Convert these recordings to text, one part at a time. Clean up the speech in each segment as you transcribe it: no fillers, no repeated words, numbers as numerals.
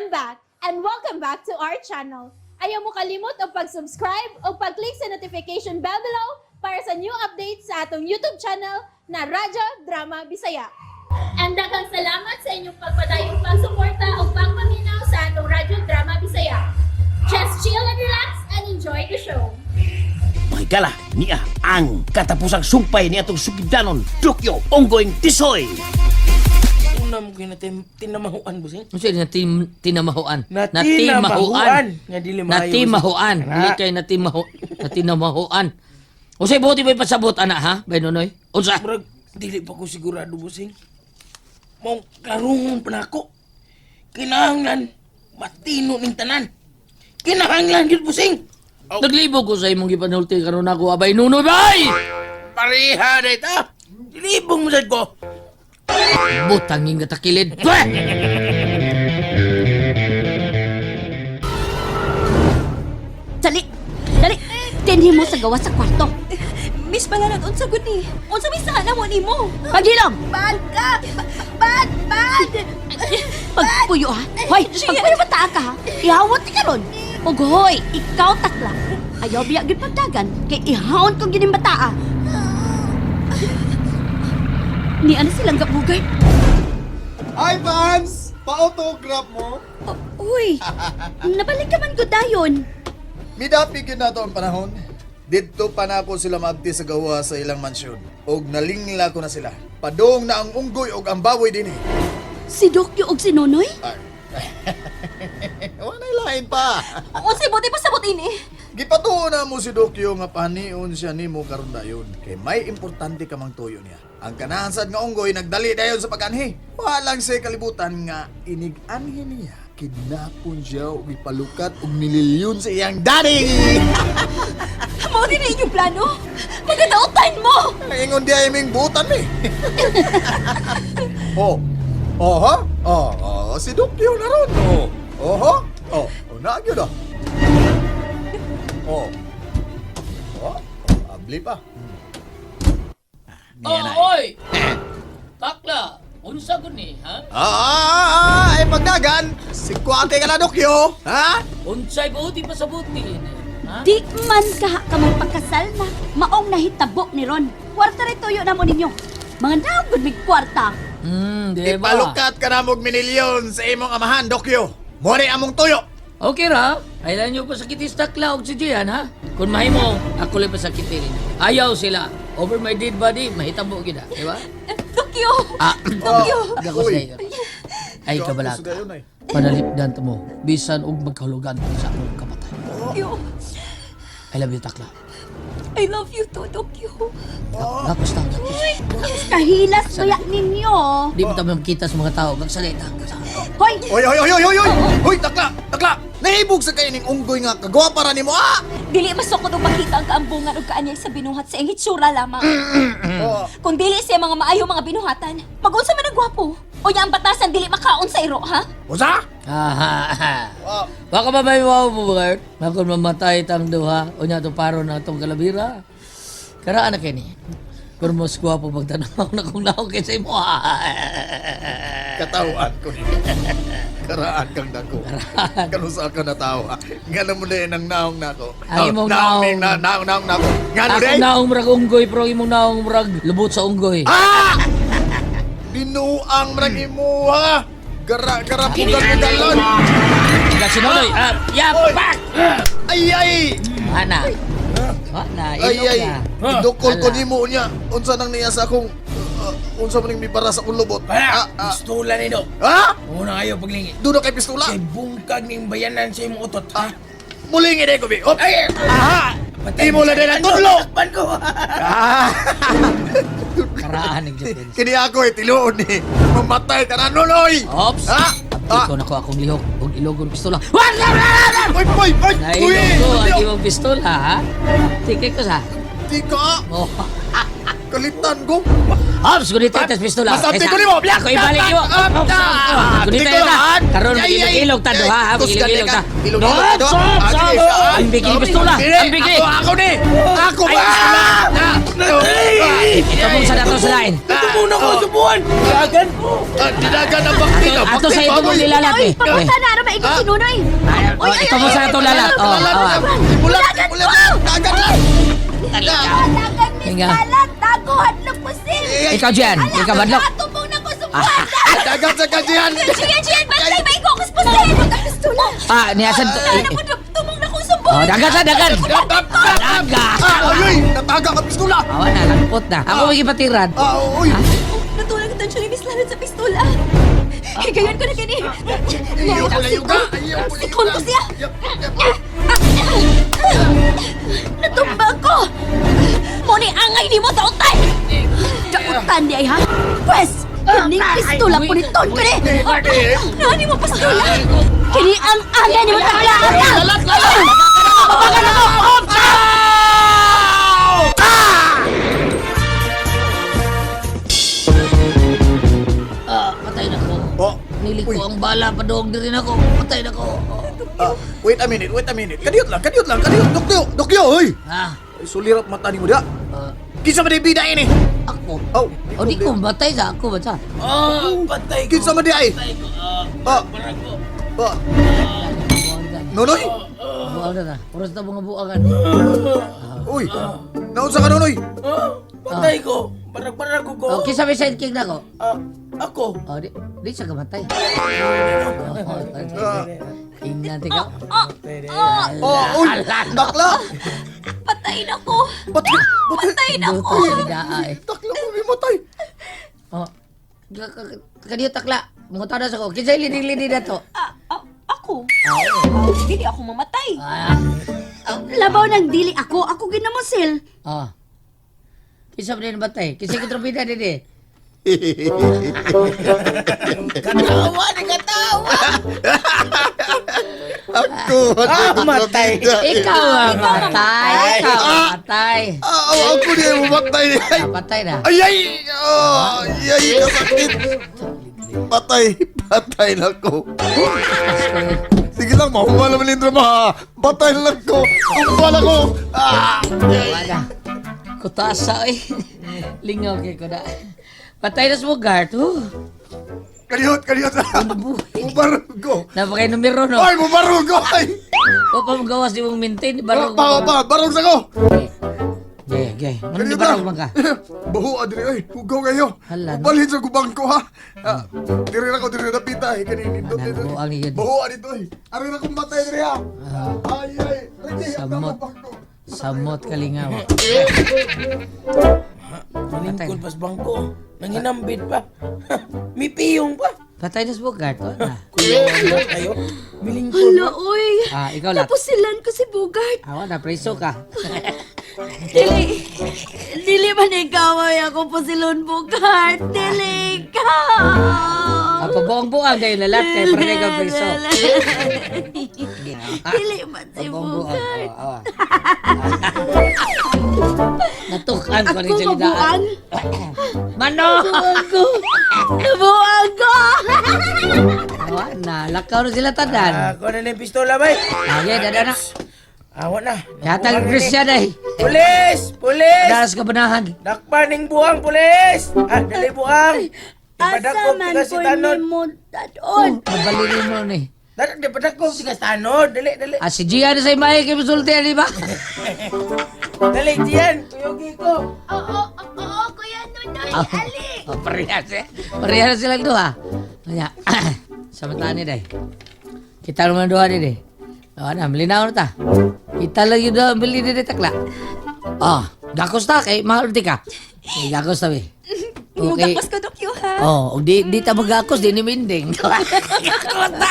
I'm back and welcome back to our channel. Ayaw mo kalimot og pag-subscribe o pag-click sa notification bell below para sa new updates sa atong YouTube channel na Radyo Drama Bisaya. And daghang salamat sa inyong pagpadayong pagsuporta o pagpaminaw sa atong Radyo Drama Bisaya. Just chill and relax and enjoy the show. Mahigala niya ang katapusang sumpay ni atong sugidanon Dokyo Ongoing Tisoy. Una mo kayo tinamahuan, busing. Unsa na tinamahuan? Natinamahuan. Nga dili maayo. Natimahuan. Kana. Dili kay natimahu natinamahuan. Unsay buot imoy pasabot ana ha? Bay Nonoy? Unsa? Murag, dili pa ko sigurado, busing. Mong klarungon pa nako. Kinahanglan, matino ning tanan. Kinahanglan yun, busing. Oh. Naglibog ko sa imong gipanulti karon ako abay Nunoy bay. Pareha na ito. Dilibong mo sad ko. Butang ning gatakilid. Pweh! Dali! Dali! Dinhi mo sa gawas sa kwarto. Miss Balaran, unsa gud ni? Unsa may sana mo nimo? Paghilom! Bad ka! Bad! Bad! Pagpuyo ha! Hoy! Pagpuyo ba ka ha? Ihawon ti karon! Ug hoy, ikaw takla. Ayaw biya gyud pagdagan kay ihawon kong gining bataa. Ni ana silang gabugay. Hi, fans! Pa-autograph mo? Oh, uy, nabalik ka man gud dayon. Midapi gyud nato ang panahon. Didto pa na ako sila maabti sa gawa sa ilang mansyon. Og nalingla ko na sila. Padong na ang unggoy og ang baboy dinhi. Si Dokyo og si Nonoy? Ay. Wala lain pa. Unsa buti pasabot ini? Gipatuo na mo si Dokyo nga panion siya nimo karon dayon. Kay may importante ka mang tuyo niya. Ang kanahan sad nga unggoy nagdali dayon sa paganhi. Walang say kalibutan nga inig-anhi niya. Kidnapon siya ug ipalukat og mililyon sa iyang daddy. Mao din na inyong plano? Magadaotan mo! Ingon di ay ming butan mi. Oh. Oh ha? Oh, oh, si Dokyo na ron. Oh. Oho. Oh, oh na gyud ah. Oh. Oh, abli pa. Oh, oy! Takla, unsa gud ni ha? Ay pagdagan, si Kuate ka na Dokyo, ha? Unsay buot ipasabot ni? Ha? Di man kaha ka mong pagkasal na maong nahitabo ni Ron. Kwarta rin tuyo na mo ninyo. Mga naong gud mig kwarta. Di ba? Ipalukat ka na mog minilyon sa imong amahan, Dokyo. Mo ni among tuyo. Okay ra. Ayaw nyo pasakitis takla og si Gian, ha? Kung mahimo, ako lang pasakitin. Ayaw sila. Over my dead body, mahitabo gid, di ba? Tokyo! Ah, Tokyo! Gakos Uy. na ito. Ay, kabalaka. Dayon ay. Panalipdan to mo. Bisan og magkahulugan sa akong kamatay. Tokyo! I love you, takla. I love you too, Tokyo. Gakos na, gakos. Kahilas baya ninyo. Di mo tayo makita sa mga tao. Gagsalita. Hoy, Oy, oy, oy, oy, oy, oy! Hoy, takla, takla! Nahibog sa kayo ning unggoy nga kagwa para nimo ah! Dili masukod og makita ang kaambungan og kaanyay sa binuhat sa iyang hitsura lamang. Oh. Kung dili siya mga maayo mga binuhatan, magunsa man ang gwapo. O nya ang batasan dili makaon sa iro, ha? Usa? Aha. Ah, Baka ba may wow mo ba? Makon mamatay tang duha. Unya to paro na itong kalabira. Karaan na kini. Pero mas gwapo magtanaw na kung naong kaysa imo. Katawaan ko ni. Karaan kang dako. Kano sa ka natawa? Ngano mo din ang naong nako. Ang imong naong. Naong naong naong nako. Ngano Ako din? naong murag unggoy pero ang imong naong murag lubot sa unggoy. Ah! Binuang marang imuha. Gara gara pugang galon. Ika si Nonoy. Ah, ya, Oy. pak! Ay ay. Ana. Ana, Ay ilog ay. na. Idukol ko Ala. nimo niya. Unsa nang niya sa akong unsa man ning mibara sa akong lubot? Para, Ah, ah. pistola ni Dok. Ha? Una kayo paglingit. Doon na kay pistola. Kay bungkag ning bayanan sa imong utot, ha? Muling ide ko bi. Op. Ay! Aha! Imo na din ang tudlo. Takpan ko! Ah! Karaan ng Japan. Kini ako eh, tiluon ni. Mamatay ka na, Nonoy! Ops! Ha? Ah! Ikaw na ko akong lihok ug ilogon pistola. Oy, oy, oy! Uy! Nailog ko ang imong pistola, ha? Tikay ko sa. Di ka! Oh. Kalitan ko. Ops, gunita tas pistola. Masanti ko nimo. Ako ibalik mo. Ops, gunita Di ko ta. lang. Karon Ay, ay, ilog-ilog ta duha, ha? Tus, Ilog-ilog ta. Ilog-ilog ta, Ops, duha. ops, Ah, sige, ops. saan? Ang bigil pistola. Ang bigil. Ako, ako ni. Ako ba? Ito sa dato sa lain. Ito muna ko subuan. Dagan ko. Dinagan ang bakti na. Ato sa ito mong nilalat Oy, eh. pamunta na ara maigo si Nunoy. Oh, ito mo sa ato lalat. Oh, oh. Bulat, bulat. Dagan na. Dagan ni Hinga. Lalat, dago hadlok ko sil. Ikaw Jan, ikaw badlok. Atubong na ko subuan. Dagan sa kajian. Gian, Gian, bantay! Maigo ako sa pusil! Ang pistola. Ah, niya sa Ano po, tumong na ko subuan! Oh, dagan sa dagan. Dagan. Ah, Ayoy, nataga ka pistola. Awa na, langpot na. Ako may gipatiran. Ah, uy. Natulog ito siya ni Miss Lalat sa pistola. Higayon ko na kini. Ayaw ko layo ka. Ayaw ko layo Sikon ko siya. Yap, yap. Natumba ko! Mo ni angay ni mo dautan! Dautan di ay ha. Pwes, kining pistola ko ni Ton ko ni. Nani mo pistola? Kini ang angay ni mo takla. Lalat, lalat. Babagan ako! Ops! Ah, patay na ko. Oh, Niliko uy. ang bala, padong din ako. Patay na ko. Ah, wait a minute, wait a minute. Kadiyot lang, kadiyot lang, kadiyot. Dokyo, dokyo, oy. Ah, Ay, sulirap mata ni mo diha. ah, Kinsa man di bida ini? ako. Oh, O di ko matay sa ako ba sa? Ah, patay ko. Kinsa man di ay? Patay ko. Ah, Ah, barang ko. ah. Nonoy? Buang na ta. Oras na mga buangan. Uy, naunsa ka Nonoy? Ah, patay ko. Barang-barang ko ko. O kinsa may sidekick na ko? Ah, ako. O di di siya kamatay. Tingnan tika. Oh, uy, bakla. Patay na ko! Patay, patay. Patay na ko! Duto sa daa eh. Takla ko matay. Oh. Kaniyo takla. Mga tanas ako. Kinsay lidi-lidi na to? Ah, ah, ako? Dili ako mamatay. Ah. Labaw ng dili ako, ako ginamosil. Oh. Kinsa man din batay? Kinsa kontrabida din eh. Katawa ni katawa. Ako, Ah, matay. Ikaw ang matay. Ikaw ang matay. Ah, oh, ako di ay mamatay. Ay, Ah, patay na. ay, ay, oh, ay, ay, kasakit. Patay, patay na ko. Sige lang, mahuwa naman yung drama. ha. Patay na lang ko. Tumbal ako. Ah, Wala. Kutasa eh. Lingaw kay ko na. Patay na sa Bogart. Oh. Kadiyot, kadiyot. Mubarog ko. Napakay numero no. Ay, mubarog ko. Ay, O pa magawas di mong maintain. Barog. pa, pa, barog sa ko. Gay, gay. Ano di Kadiyot barog na. man ka? Baho, adri, ay, hugaw kayo. Hala, no? Balhin sa gubang ko, ha. Ah, diri na ko, diri na pita, eh, kaninin. Ano, buang yun. Baho, adito, ay. Ari na kong matay, diri, ha. Ay, ay, ready, ang Samot. gubang ko. Samot kalingaw. Malingkod pas bangko. Nanginambit pa. May piyong pa. Patay na sa Bogart. Oh, na. Kuya, wala kayo. Milingkod. Hala, oy. Ah, ikaw lang. Napusilan ko si Bogart. Awa na, preso ka. Dili. Dili man ikaw ay ako pusilon, Bogart. Dili ikaw. Ah, pabuang-buang dahil lalat kay para ka preso. Dili man si Pabuang-buang. Bogart. Oh, awa. Natukan ko rin Ako sa lidaan. mabuang. Mano! Nabuang ko. Nabuang ko. Awa na, lakaw na sila tanan. Ako na na yung pistola, bay. Okay, dada na. Awa na. Yatag Christian ay. Pulis! Pulis! Daras ka banahan. Dakpan ning buang, pulis! Ah, dali buang! Asa Ipadakop man tiga si ko Tanod. ni mo dadon. Mabalilin mo ni. Dali, ipadakop tiga si Tanod. Dali, dali. Ah, si Gian na sa imahe kay musulti, di ba? Dali, Gian. Kuyugi ko. Oo, oo, Kuya Nunoy, ali! Oh, parehas eh. Parehas silang duha. Kanya, sa mata ni day. Kita naman duha ni day. Oh, na, malinaw na ta. Kita lang yun duha, bili ni day takla. Oh, gakos ta, kay mahal di ka. Eh, gakos ta, be. Okay. Mugakos ko, Dokyo, ha? Oh, og di di ta magakos di ni minding. Gakos ta.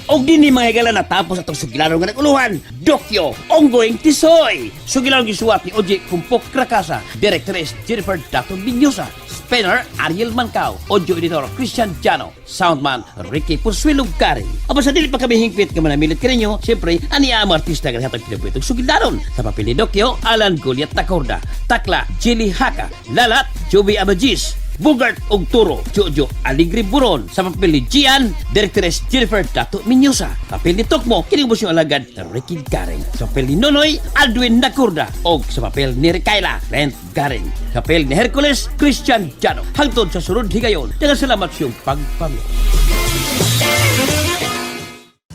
Og dinhi mga higala natapos atong sugilanon nga naguluhan, Dokyo, ongoing tisoy. Sugilanon gisuwat ni Oji Kumpok Krakasa, Directress Jennifer Dato Binyosa. Explainer Ariel Mancao, Audio Editor Christian Jano, Soundman Ricky Pursuelo Garing. Aba sa dili pa kami hingpit nga manamilit kaninyo, siyempre, ani ang mga artista nga hatag pinabuitog sugilanon. Sa papel ni Dokyo, Alan Goliat Tacorda, Takla, Jilly Haka, Lalat, Joby Abagis, Bugart og Turo, Jojo Aligre Buron, sa papel ni Gian, Directress Jennifer Dato Miñosa, papel ni Tokmo, kining mo siyang alagad Ricky Garing, sa papel ni Nonoy, Aldwin Nakurda, og sa papel ni Rikaila, Rent Garing, sa papel ni Hercules, Christian Jano. Hangtod sa sunod higayon, daghang salamat sa iyong pagpamilya.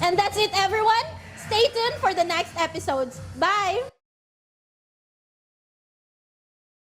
And that's it, everyone. Stay tuned for the next episodes. Bye!